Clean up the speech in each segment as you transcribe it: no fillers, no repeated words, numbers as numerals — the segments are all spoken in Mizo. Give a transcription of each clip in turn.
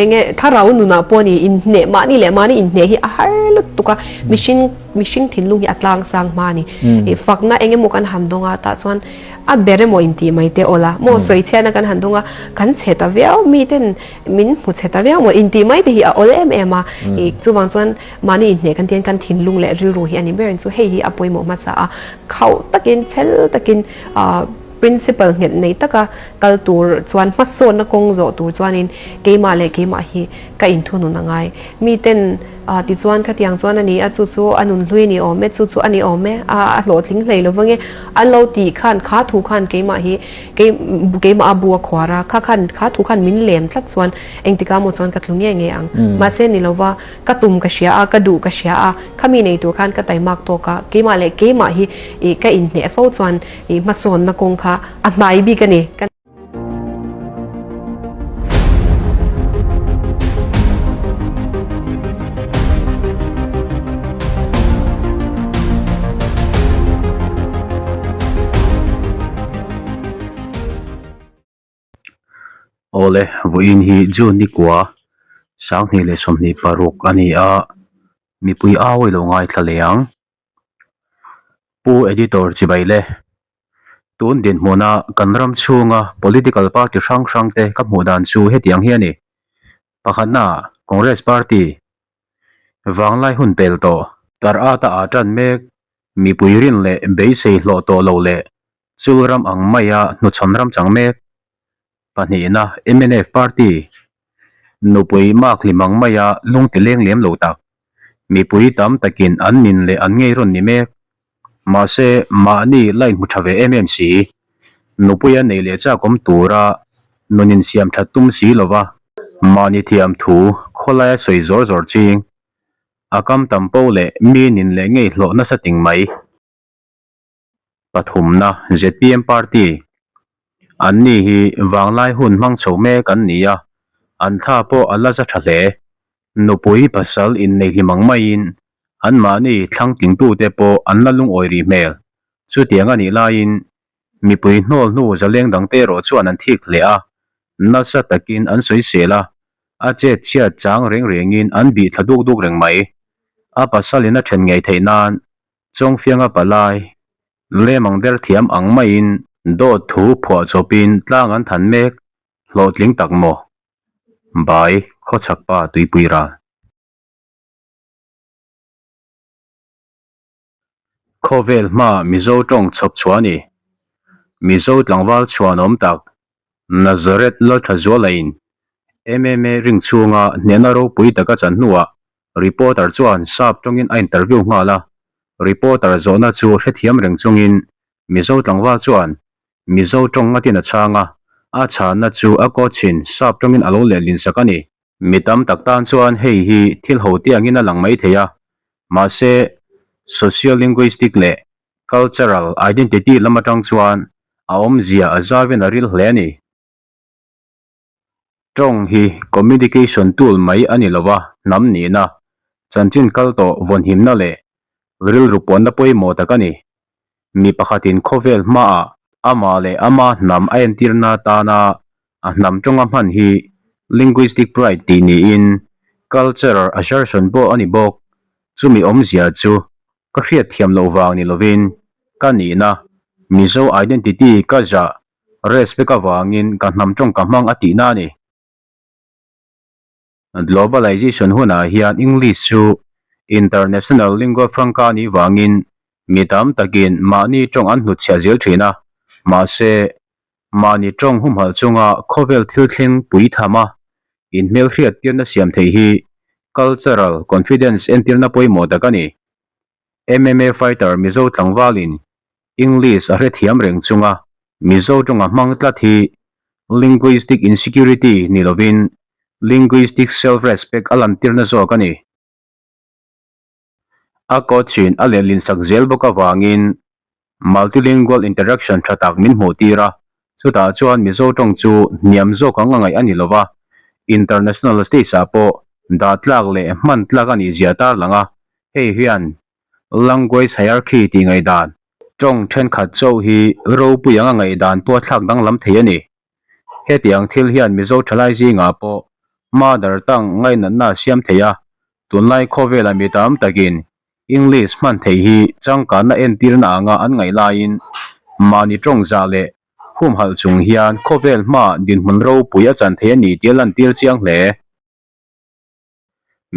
Enge thlarau nunah pawh ni inhneh mahni leh mahni inhneh hi a har lutuk a, mihring mihring thinlung hi a tlang sang hma a ni. Ih fakna eng emaw kan han dawng a tah chuan a ber emaw intih mai te awl a, maw sawichhiatna kan han dawng a, kan chhe ta viau miten min hmu chhe ta viau maw intih mai te hi a awl em em a. Ih chuvang chuan mahni inhneh kan tihian kan thinlung leh rilru hi a ni ber ang chu hei hi a pawimawh hmasa a, khauh takin chhel takin ah. Principal nghet nei taka kal tur chuan hmasawnna kawng zawh tur chuanin keimah leh keimah hi ka inthunun a ngai. Miten tichuan khatiang chuan a ni a, chu chu a nunhlui a ni awm e, chu chu a ni awm e, a hlawhtling hlei lo vang e, an lo tih khan kha thu khan keimah hi keimah a bu a khuar a, kha khan kha thu khan min lem tlat chuan engtikah maw chuan ka tlu nge nge ang. Mahse ni lova Ka tum ka hria a, ka duh ka hria a, khami nei tur khan ka taimak tawk a, keimah leh keimah hi ih ka inhneh fo chuan ih hmasawnna kawng kha a hnai bik a ni. Ka. Awle, vawiin hi June ni kua sanghnih leh 26 a ni a, mipui au ilo ngaithla leh ang. Pu Editor chibai le, tun dinhmuna kan ram chhunga political party hrang hrang te ka hmuh dan chu hetiang hi a ni. Pakhatna, Congress party vanglai hun pel tawh. Tlar ata ah tan mek, mipui rin leh beisei hlawh tawh lo leh Chul ram ang maia hnuchhawn ram chang mek pahnihna mnf party nupui mark hlim ang maia lung ti leng lem lo tak mipui tam takin an nin leh an ngei rawn ni mek. Mahse mahni line hmu tha ve em em si. Nupuia nei leh chak awm tura nun insiam that tum si lova mahni thiam thu khawlaia sawi zawr zawr ching a kam tam po leh mi nin leh ngei hlawh nasa ting mai. Pathumna zpm party an ni hi vanglai hun hmang chho mek an ni a, an thla pawh a la za tha hle. Nupui pasal innei hlim ang maiin anmahni thlang tlingtute pawh an la lungawi rih hmel. Chutiang a nih laiin mipui hnawl hnu zaleng dangte erawh chuan an thik hle a, nasa takin an sawisel a, a chet chhiat chang reng rengin an bih thla duk duk reng mai. A pasalin a then ngei theih nan Chawngfianga palai, lemang der thiam ang maiin dawt thu phuah chawpin tlang an than mek hlawhtling tak maw? Bai khawchhak pa tuipui ral. Khawvel hma Mizo tawng chhawp chhuah a ni. Mizo tlangval chhuan awm tak Nazareth Lalthazuala-in MMA ring chhunga hnehna ropui taka chan hnuah Reporter chuan sap tawngin a interview nghal a, reporter zawhna chu hrethiam reng chungin Mizo tlangval chuan Mizo tawng ngatin a chhang a, a chhanna chu a coach-in sap tawngin a lo lehlin sak a ni. Mi tam tak tan chuan hei hi thil ho tiangin a lang mai thei a, mahse sociolinguistic leh cultural identity lam atang chuan a awmzia a zauvin a ril hle a ni. Tawng hi communication tool mai a ni lo a, hnam nihna, chanchin kal tawh vawnhimna leh rilru puanna pawimawh tak a ni. Mi pakhatin khawvel hmaah amah leh ama hnam a entirna atana a hnam tawnga hman hi linguistic pride tih niin cultural assertion pawh a ni bawk. Chumi awmzia chu ka hriatthiam loh vang ni lovin ka nihna Mizo identity ka zah Respect avangin ka hnam tawng ka hmang a tihna a ni. Globalization hunah hian English chu international lingua franca a nih vangin mi tam takin mahni tawng an hnutchhiah zel thin a, mahse mahni tawng humhalh chunga khawvel thil thleng pui tham a inhmelhriat tirna siam theih hi cultural confidence entirna pawimawh tak a ni. MMA fighter Mizo tlangvalin English a hrethiam reng chunga Mizo tawnga hmang tlat hi linguistic insecurity ni lovin linguistic self-respect a lantirna zawk a ni. A coach-in a lehlin sak zel bawk avangin multilingual interaction tha tak min hmuh tir a, chutah chuan Mizo tawng chu hniam zawk ang a ngaih a ni lova, international stage-ah pawh dah tlak leh hman tlak a nih zia tarlang a, hei hian language hierarchy tih ngaihdan, tawng thenkhat chauh hi ropui anga ngaihdan pawh a thlak danglam thei a ni. Hetiang thil hian Mizo thalai zingah pawh Mother tongue ngainatna a siam thei a, tunlai khawvela mi tam takin English hman theih hi changkanna entirna anga an ngaih laiin mahni tawng zah leh humhalh chung hian khawvel hmaah dinhmun ropui a chan thei a ni tih a lantir chiang hle.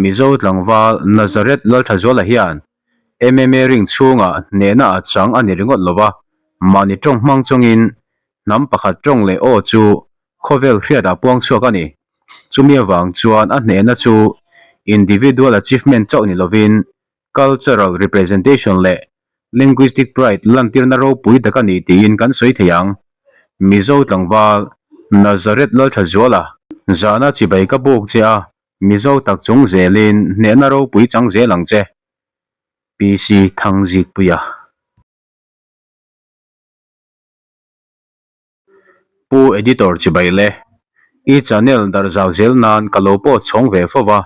Mizo tlangval Nazareth Lalthazuala hian MMA ring chhungah hnehna a chang a ni ringawt lo va, mahni tawng hmang chungin hnam pakhat tawng leh aw chu khawvel hriat ah puang chhuak a ni. Chumi avang chuan a hnehna chu individual achievement chauh ni lovin cultural representation leh linguistic pride lantirna ropui tak a ni tiin kan sawi thei ang. Mizo tlangval Nazareth Lalthazuala zahna chibai ka buk che a, Mizo tak chung zelin hnehna ropui chang zel ang che. PC Thangzikpuia. Pu Editor chibai le. I channel darh zau zel nan ka lo pawh chhawng ve fo va,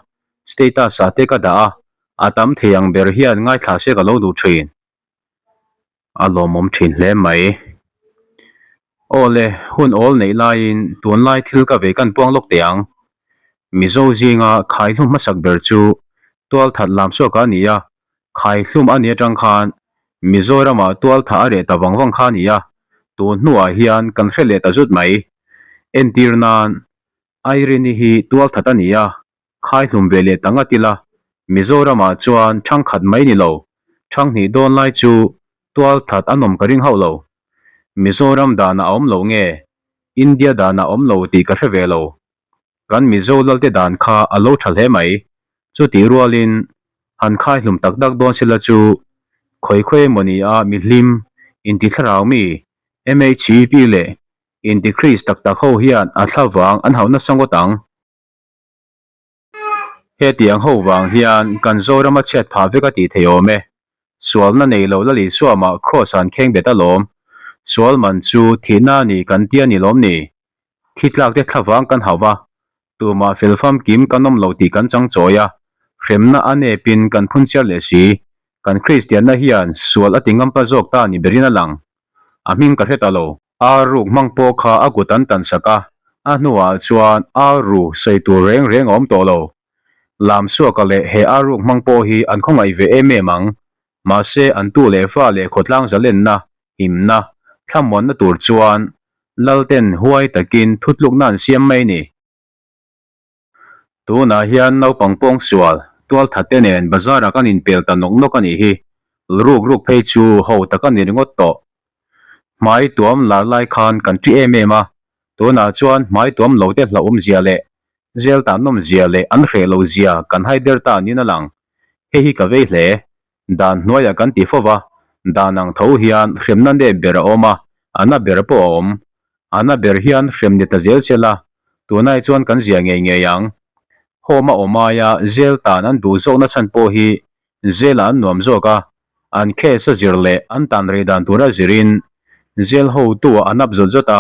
status ah te ka dah a, a tam thei ang ber hian ngaithla se ka lo duh thin. A lawmawm thin hle mai. Aw le, hun awl neih laiin tunlai thil ka vei kan puang lawk teh ang. Mizo zinga khaihlum hmasak ber chu tualthat lam suak a ni a, Khaihlum a nih atang khan Mizoramah tualthah a reh ta vang vang kha a ni a, tun hnuah hian kan hre leh ta zut mai. Entir nan, Irene-i hi tualthat a ni a, khaihlum ve leh ta ngat ila, Mizoramah chuan thangkhat mai ni lo, thanghnih dawn lai chu tualthat a nawm ka ring hauh lo. Mizoram danah a awm lo nge, India danah a awm lo tih ka hre ve lo. Kan Mizo lalte dan kha a lo tha hle mai. Chutih rualin han khaihlum tak tak dawn sela chu khawi khawi emaw ni a mihlim, intithlarau mi, MHEP leh intikhris tak tak ho hian a thla vang an hauh nasa ngawt ang. Hetiang ho vang hian kan Zoram a chhiat phah vek a tih thei awm e. Sualna nei lo Lal Isua mah Kraws an kheng bet alawm. Sual man chu thihna a ni kan tia ni lawm ni? Thi tlak te thlavang kan hauh va, tumah fel famkim kan awm lo tih kan chang chawi a, hremna a nepin kan phun chiar leh si. Kan Kristianna hian sual a ti ngampa zawk ta ni berin a lang. A hming ka hre ta lo. Ar ruk hmang pawh kha a kut an tan sak a, a hnuah chuan ar ru sawi tur reng reng a awm tawh lo. Lamsuaka leh he ar ruk hmang pawh hi an khawngaih ve em em ang. Mahse an tu leh fa leh khawtlang zalenna, himna, thlamuanna tur chuan Lalten huai takin thutlukna an siam mai ni. Tunah hian naupang pawngsual, tualthat te nen bazar ah kan inpel ta nawk nawk a nih hi. Ruk ruk phei chu ho tak a ni ringawt tawh. Hmai tuam lar lai khan kan ṭi em em a, tunah chuan hmai tuam lo te hlauhawm zia leh zel tan nawm zia leh an hreh lo zia kan hai der ta niin a lang. Hei hi ka vei hle. Dan hnuaiah kan ti fo va, dan ang tho hian hremna nep ber a awm a, a na ber pawh a awm. A na ber hian hrem ni ta zel se la, tunai chuan kan zia ngei ngei ang. Home a awm aia zel tan an duh zawkna chhan pawh hi zelah an nuam zawk a, an case a zir leh an tan rei dan tura zirin zel hotu-ah an up zawt zawt a,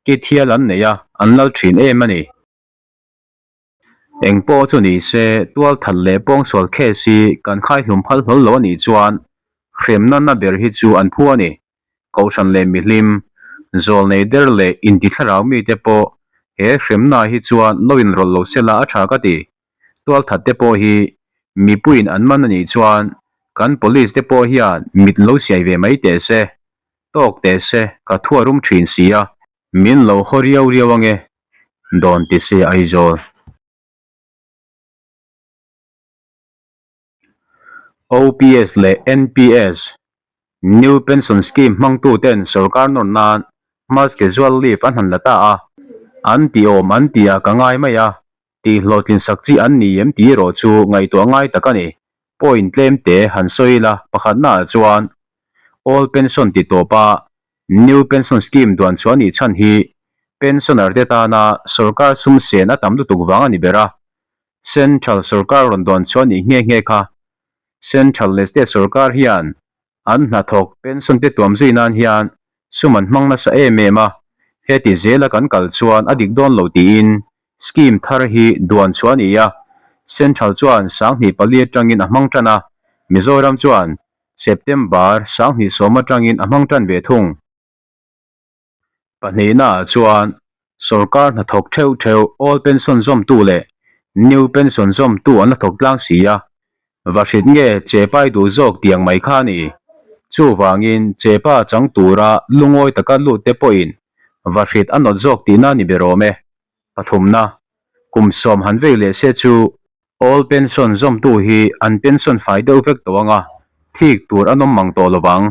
ki thial an nei a, an lal thin em a ni. Eng pawh chu ni se, tualthat leh pawngsual case hi kan khaihlum phal hlawl lo a nih chuan hremna na ber hi chu an phu a ni. Kohhran leh mihlim, zawlnei der leh intithlarau mite pawh he hremna hi chuan lo inrawlh lo sela a tha ka ti. Tualthat te pawh hi mipuiin an man a nih chuan kan police te pawh hian mit lo siai ve mai teh se, tawk teh se ka thu a rum thin si a. Min lo haw riau riau ange, dawn ti se Aizawl. OPS leh NPS, New Pension Scheme hmangtu ten sorkar nawr nan Mas Casual Leave an han la ta a, an ti awm an ti ah ka ngai mai a, tih hlawhtlin sak chi an ni em tih erawh chu ngaihtuah ngai tak a ni. Point tlem te han sawi ila pakhatna ah chuan Old Pension ti tawp a New Pension Scheme duan chhuah nih chhan hi pensioner te tana sorkar sum sen a tam lutuk vang a ni ber a, Central sorkar rawn duan chhuah nih nghe nghe kha Central leh State sorkar hian an hnathawk pension te tuam zui nan hian sum an hmang nasa em em a, heti zela kan kal chuan a dik dawn lo tiin scheme thar hi duan chhuah a ni a, Central chuan 2004 atangin a hmang tan a, Mizoram chuan September 2010 atangin a hmang tan ve thung. Pahnihnaah chuan sorkar hnathawk theuh theuh all pension zawmtu leh. New pension zawmtu an la thawk tlang si a, va hrit nge chepai duh zawk tiang mai kha a ni. Chuvangin chepa chang tura lungawi taka lut te pawhin va hrit a nawt zawk tihna a ni ber awm e. Pathumna, kum sawm han vei leh se chu Old pension zawmtu hi an pension fai deuh vek tawh ang a, thik tur an awm mang tawh lo vang.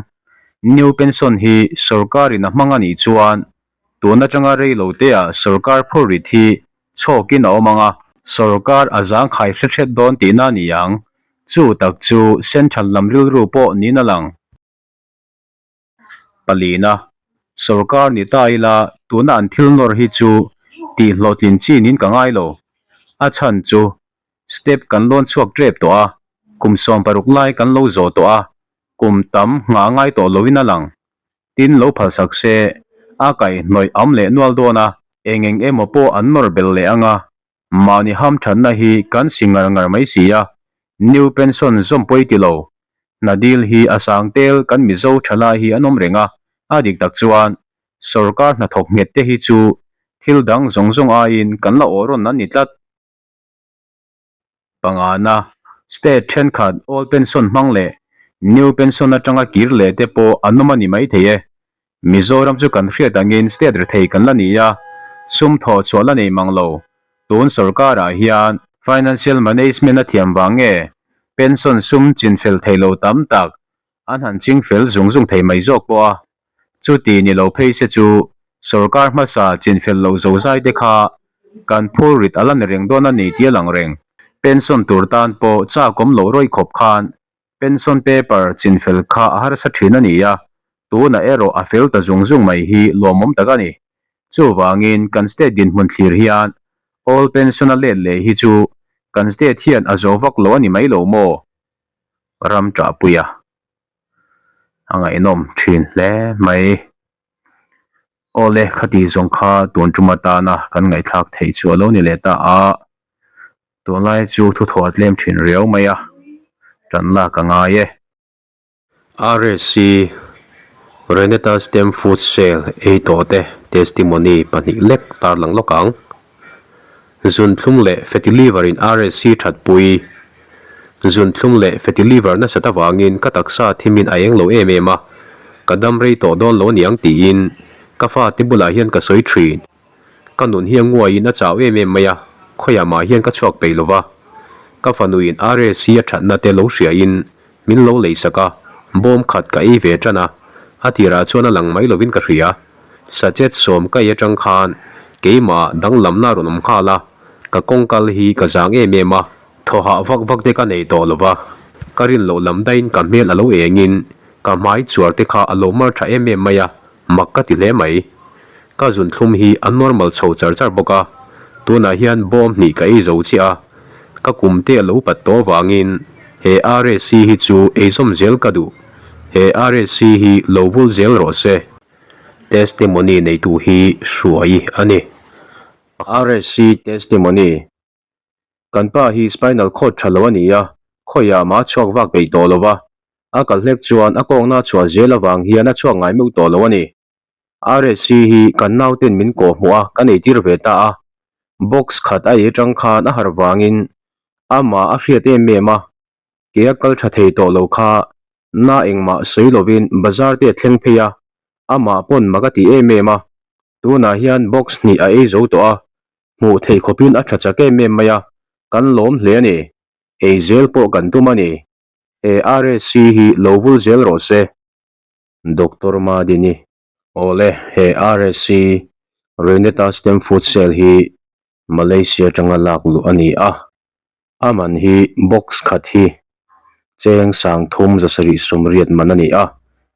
New pension hi sorkarin a hmang a nih chuan tun atanga rei lo teah sorkar phurrit hi chhawkin a awm ang a, sorkar a zangkhai hre hret dawn tihna a ni ang. Chu tak chu central lam rilru pawh niin a lang. Palina, Sorkar ni ta ila tuna an thil nawr hi chu tih hlawhtlin chin in ka ngai lo. A chhan chu step kan lawn chhuak tep tawh a, kum 16 lai kan lo zawh tawh a, kum tam nghah ngai tawh loin a lang. Tin lo phalsak se, a kaihhnawih am leh nual dawn a, eng eng emaw pawh an nawr belh leh ang a, Mahni ham thatna hi kan si ngar ngar mai si a, new pension zawm pawi ti lo. Hna dil hi a sang tel kan Mizo thalai hi an awm reng a, a dik tak chuan sorkar hnathawk nghet te hi chu thil dang zawng zawng aiin kan la awh rawn an ni tlat. Pangana, state thenkhat old pension hmang leh new pension atanga kir leh te pawh an awm a ni maithei e. Mizoram chu kan hriat angin state rethei kan la ni a, sum thawh chhuah la nei mang lo. Tun sorkarah hian financial management a thiam vang nge pension sum chinfel thei lo tam tak an han ching fel zung zung thei mai zawk pawh a. Chuti ni lo phei se chu sorkar hmasa chinfel loh zozai te kha kan phur rit a la ni reng dawn a ni tih a lang reng. Pension tur tan pawh chak awm loh rawih khawp khan Pension paper chinfel kha a harsa thin a ni a, tunah erawh a fel ta zung zung mai hi lawmawm tak a ni. Chuvangin kan state dinhmun thlir hian Old Pension a let leh hi chu kan state hian a zo vak lo a ni mai lo maw? Ram ṭahpuia a ngaihnawm thin hle mai. Awle khati zawng kha tun tum atana kan ngaihthlak theih chu a lo ni leh ta a. Tunlai chu thuthaw a tlem thin riau mai a, tan lak a ngai e. RSC, Renata Stem Food Sale ei tawh te testimony pahnih lek tarlang lawk ang. Zunthlum leh fatty liver in RSC thatpui. Zunthlum leh fatty liver nasat avangin ka taksa thimin a eng lo em em a, ka dam rei tawh dawn lo aniang tiin ka fate bulah hian ka sawi thin. Ka nun hi a nguaiin a chau em em mai a, khawiah mah hian ka chhuak peih lo va. Ka fanuin RSC a thatna te lo hriain min lo leisak a, bawm khat ka ei ve tan a, a tirah chuan a lang mai lovin ka hria. Sachet sawm ka ei atang khan keimah danglamna a rawn awm nghal a, ka kawng kal hi ka zang em em a, thaw hah vak vak te ka nei tawh lo va, ka rin loh lam daiin ka hmel a lo engin ka hmai chuar te kha a lo mar tha em em mai a. Mak ka ti hle mai. Ka zunthlum hi a normal chho char char bawk a, tunah hian bawm hnih ka ei zo chiah a, ka kum te a lo pat tawh avangin he RSC hi chu ei zawm zel ka duh. He RSC hi lo vul zel rawh se. Testimony neitu hi Hruai a ni. RSC Testimony Kan pa hi spinal cord tha lo a ni a, khawiah mah a chhuak vak peih tawh lo va, a kal hlek chuan a kawngna a chhuah zel avang hian a chhuak ngai meuh tawh lo a ni. RSC hi kan nauten min kawh hmuh a, kan eitir ve ta a, box khat a ei atang khan a harh vangin amah a hriat em em a, ke a kal tha thei tawh lo kha na engmah sawi lovin bazar te a thleng phei a, amah pawn mak a ti em em a, tunah hian box hnih a ei zo tawh a, Hmuh theih khawpin a tha chak em em mai a, kan lawm hle a ni. Ei zel pawh kan tum a ni. He RSC hi lo vul zel rawh se. Doctor Madini. Awle, he RSC, Reneta Stem Food Cell hi Malaysia atanga lak luh a ni a. A man hi box khat hi cheng 30 780 man a ni a.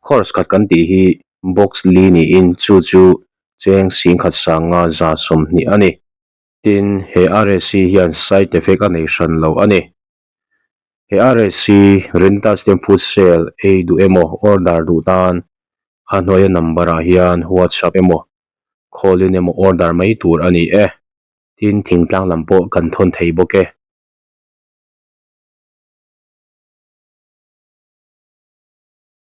Course khat kan tih hi box li niin chu chu cheng 1520 a ni. Tin, he RSC hian side effect a nei hran lo a ni. He RSC, Renata Stem Food Cell, ei duh emaw order duh tan a hnuaia number ah hian WhatsApp emaw call in emaw order mai tur a ni e. Tin, thingtlang lam pawh kan thawn thei bawk e.